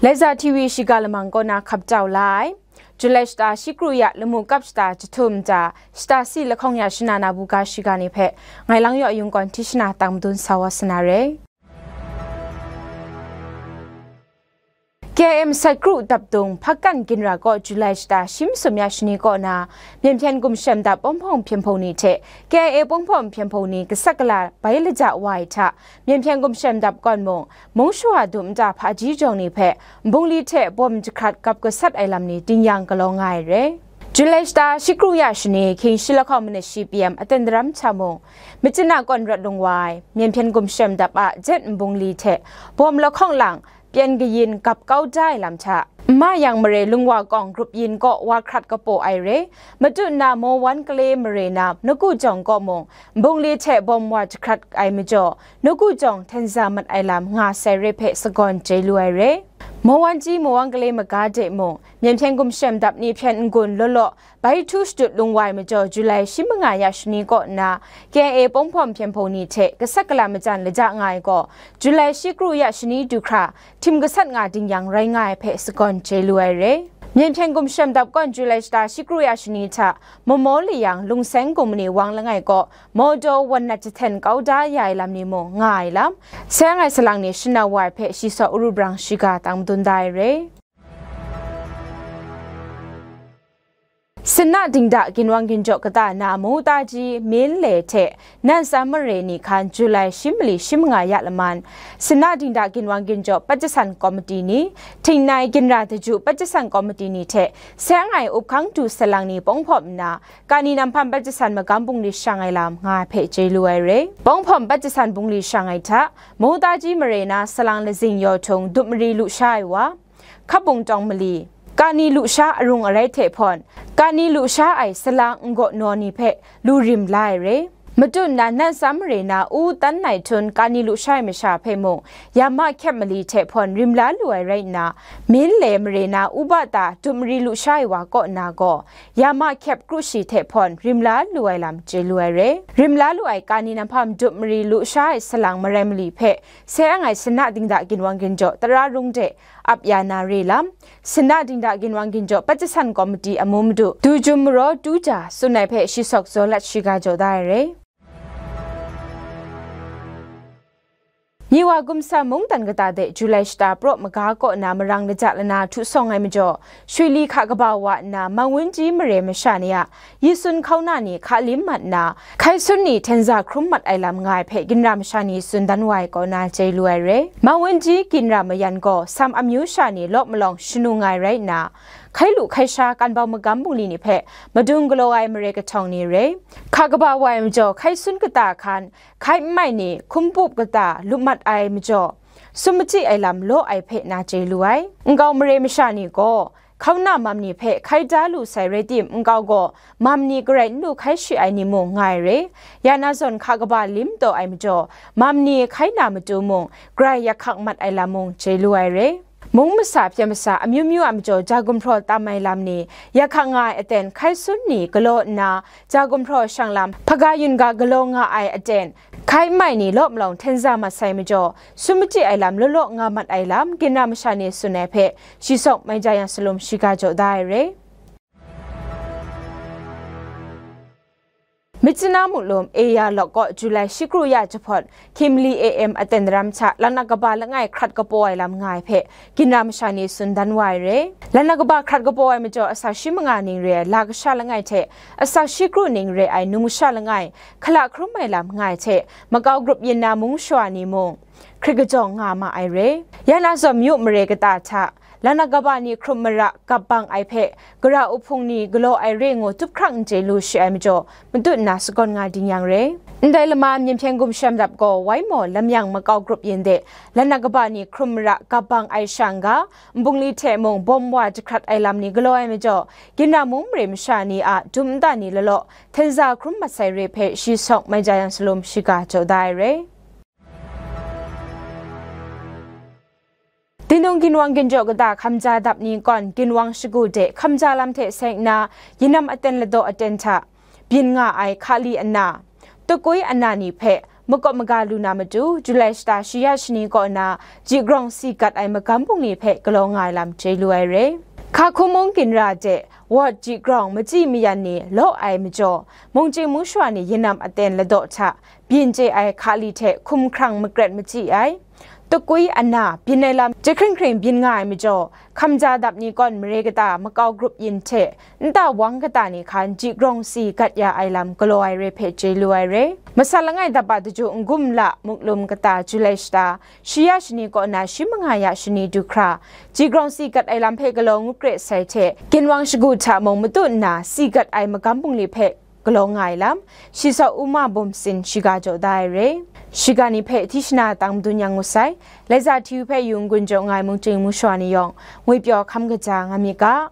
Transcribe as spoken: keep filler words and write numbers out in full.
Laiza T V shiga lamang kaw na hkap tau la ai. Julai shata shi kru ya lamu kap shata jahtum ja, shata si lahkawng ya shana na buga shiga ni hpe, ngai Lang Yaw Yung Kawn Tishna tang madun sa wa sa na re. K I M sat kru dapdung Hpakkan Ginra kaw Julai shata shi masum ya shani kaw na, Myen hpyen gumshem dap pawng hpawng hpyen hpung ni hte K I A pawng hpawng hpyen hpung ni gasat gala bai laja wa ai hta, Myen hpyen gumshem dap kawn mung, mung shawa dum nta hpaji jawng ni hpe nbungli hte bawm jahkrat gap gasat ai lam ni ding yang galaw nga ai re. Julai shata shi kru ya shani hkying shi lahkawng manit shi P M aten daram hta mung, Myitkyina kawn rawt lung wa ai, Myen hpyen gumshem dap a jet nbungli hte bawm lahkawng lang, pyen kayin gap kau da ai lam hta, Nma Yang mare lungwa kawng grup yin kaw wa hkrat kapaw ai re, matut na Mawan Kale mare na Naku jawng kaw mung, nbungli hte bawm wa jahkrat ai majaw, Naku jawng htenza mat ai lam nga sai re hpe sagawn chye lu ai re. Mawan Ji Mawan Kale maga de mung, Myen hpyen gumshem dap ni hpyen n-gun law law, bai htu shadut lung wa ai majaw, Julai shi manga ya shani kaw nna, K I A pawng hpawng hpyen hpung ni hte gasat gala majan laja nga ai gaw, Julai shi kru ya shani du hkra, htim gasat nga ding yang rai nga ai hpe sagawn chye lu ai re. Myen hpyen gumshem dap kawn Julai shata shi kru ya shani hta, Mamaw layang Lungseng Gumni Wang langai kaw, Mawdaw wan nat jahten kau da ya ai lam ni mung nga ai lam, sai ang ai salang ni shanau wa ai hpe shi saw uru brang shiga tang madun da ai re. Sinna dingda ginwang ginjaw kata na Mungtaji, Minle hte Nansam mare ni hkan Julai shi mali shi manga ya laman, Sinna dingda ginwang ginjaw pat jasan komiti ni, Htingnai ginra daju pat jasan komiti ni hte sai ang ai up hkang du salang ni pawng hpawm nna, kani nam hpam pat jasan magam bungli shang ai lam nga ai hpe chye lu ai re. Pawng hpawm pat jasan bungli shang ai hta, Mungtaji mare na salang lazing yaw htung dup mari lu sha ai wa, Hkapung tawng mali, kani lusha arung arai hte hpawn, kani lusha ai salang n-gaw naw ni hpe lu rim la ai re. Matut nna Nansam mare na U Tan Nai Htun kani lusha ai masha hpe mung, Yama Hkyep mali hte hpawn rim la lu ai rai nna, Minle mare na U Ba Ta dup mari lusha ai wa kaw na gaw, Yama Hkyep kru shi hte hpawn rim la lu ai lam chye lu ai re. Rim la lu ai kani nam hpam dup mari lusha ai salang marai mali hpe, sai ang ai Sinna dingda ginwang ginjaw tara rung de ap ya na re lam, Sinna dingda ginwang ginjaw pat jasan komiti amu madu, Dujum Maraw Tuja tsun ai hpe shi sawk zaw lat shiga jaw da ai re. Nyiwa Gumsa mungdan kata de Julai shata praw maga kaw na marang laja lana htu sawng ai majaw, Shwi li hka kaba wa nna Mangwunji mare masha ni a Yisun hkauna ni hka lim mat nna, hkai sun ni htenza hkrum mat ai lam nga ai hpe ginra masha ni tsun dan wa ai kaw na chye lu ai re. Mangwunji ginra mayan gaw Sam amyu sha ni law malawng shanu nga ai rai nna, hkai lu hkai sha kan bau magam bungli ni hpe madung galaw ai mare kahtawng ni re. Hka kaba wa ai majaw hkai sun kata hkan, hkai n mai ni hkum pup kata lup mat ai majaw, sum machyi ai lam law ai hpe na chye lu ai. Nkau mare masha ni gaw, hkauna mam ni hpe hkai da lu sai rai tim, nkau gaw mam ni garai n lu hkai shi ai ni mung nga ai re. Ya na zawn hka kaba lim taw ai majaw, mam ni hkai na matu mung, grai yak hkak mat ai lam mung chye lu ai re. Mung masa hpyen masa amyu myu a majaw ja gumhpraw tam ai lam ni, yak hkak nga ai aten hkai sun ni galaw nna, ja gumhpraw shang lam hpaga yun ga galaw nga ai aten, hkai n mai ni law malawng htenza mat sai majaw, sum machyi ai lam law law nga mat ai lam, ginra masha ni tsun ai hpe, shi sawk mai ja yang salum shiga jaw da ai re. Myitkyina Muklum Eya Lawk kaw Julai shi kru ya jahpawt, hkying mali A M aten daram hta, laknak kaba langai hkrat kapaw ai lam nga ai hpe, ginra masha ni tsun dan wa ai re. Laknak kaba hkrat kapaw ai majaw, asak shi manga ning re ai la kasha langai hte, asak shi kru ning re ai num kasha langai, hkala hkrum ai lam nga ai hte, makau grup yin na mung shawa ni mung, hkrit kajawng nga ma ai re. Ya na zawn myu mare kata hta, laknak kaba ni hkrum mara gap bang ai hpe, gara uhpung ni galaw ai re ngu tup hkrang n chye lu shi ai majaw, matut nna sagawn nga ding yang re. Ndai lama Myen hpyen gumshem dap gaw, wai maw lam yang makau grup yin de, laknak kaba ni hkrum mara gap bang ai shang ga, nbungli hte mung bawm wa jahkrat ai lam ni galaw ai majaw, ginra mung mare masha ni a dum nta ni lalaw, htenza hkrum mat sai re hpe shi sawk mai ja yang salum shiga jaw da ai re. Tinung ginwang ginjaw kata hkamja dap ni kawn, ginwang shagu de hkamja lam hte seng nna, yinam aten ladaw aten hta byin nga ai hkali ana, tukui ana ni hpe makawp maga lu na matu, July shata shi ya shani kaw na ji grawng si gat ai magam bungli hpe galaw nga ai lam chye lu ai re. Hka hkum mung ginra de, ward ji grawng machyi mayan ni law ai majaw, mungchying mungshwa ni yanam aten ladaw hta byin chye ai hkali hte hkum hkrang makret machyi ai, takwi ana byin ai lam jahkring hkring byin nga ai majaw, hkamja dap ni kawn mare kata makau grup yin hte nta wang kata ni hkan ji grawng si gat ya ai lam galaw ai re hpe chye lu ai re. Masat langai dap a daju n-gum la muklum kata July shata shi ya shani kaw na shi manga ya shani du hkra, ji grawng si gat ai lam hpe galaw ngut kre sai hte, ginwang shagu hta mung matu nna si gat ai magam bungli hpe galaw nga ai lam, shi sau Uma Bum Sin shiga jaw da ai re. Shiga ni hpe hti shana tang madun yang ngut sai, Laiza Hti Yu hpe yu n-gun jaw nga ai mungchying mungshwa ni yawng, ngwipyaw hkam kaja nga myit ga.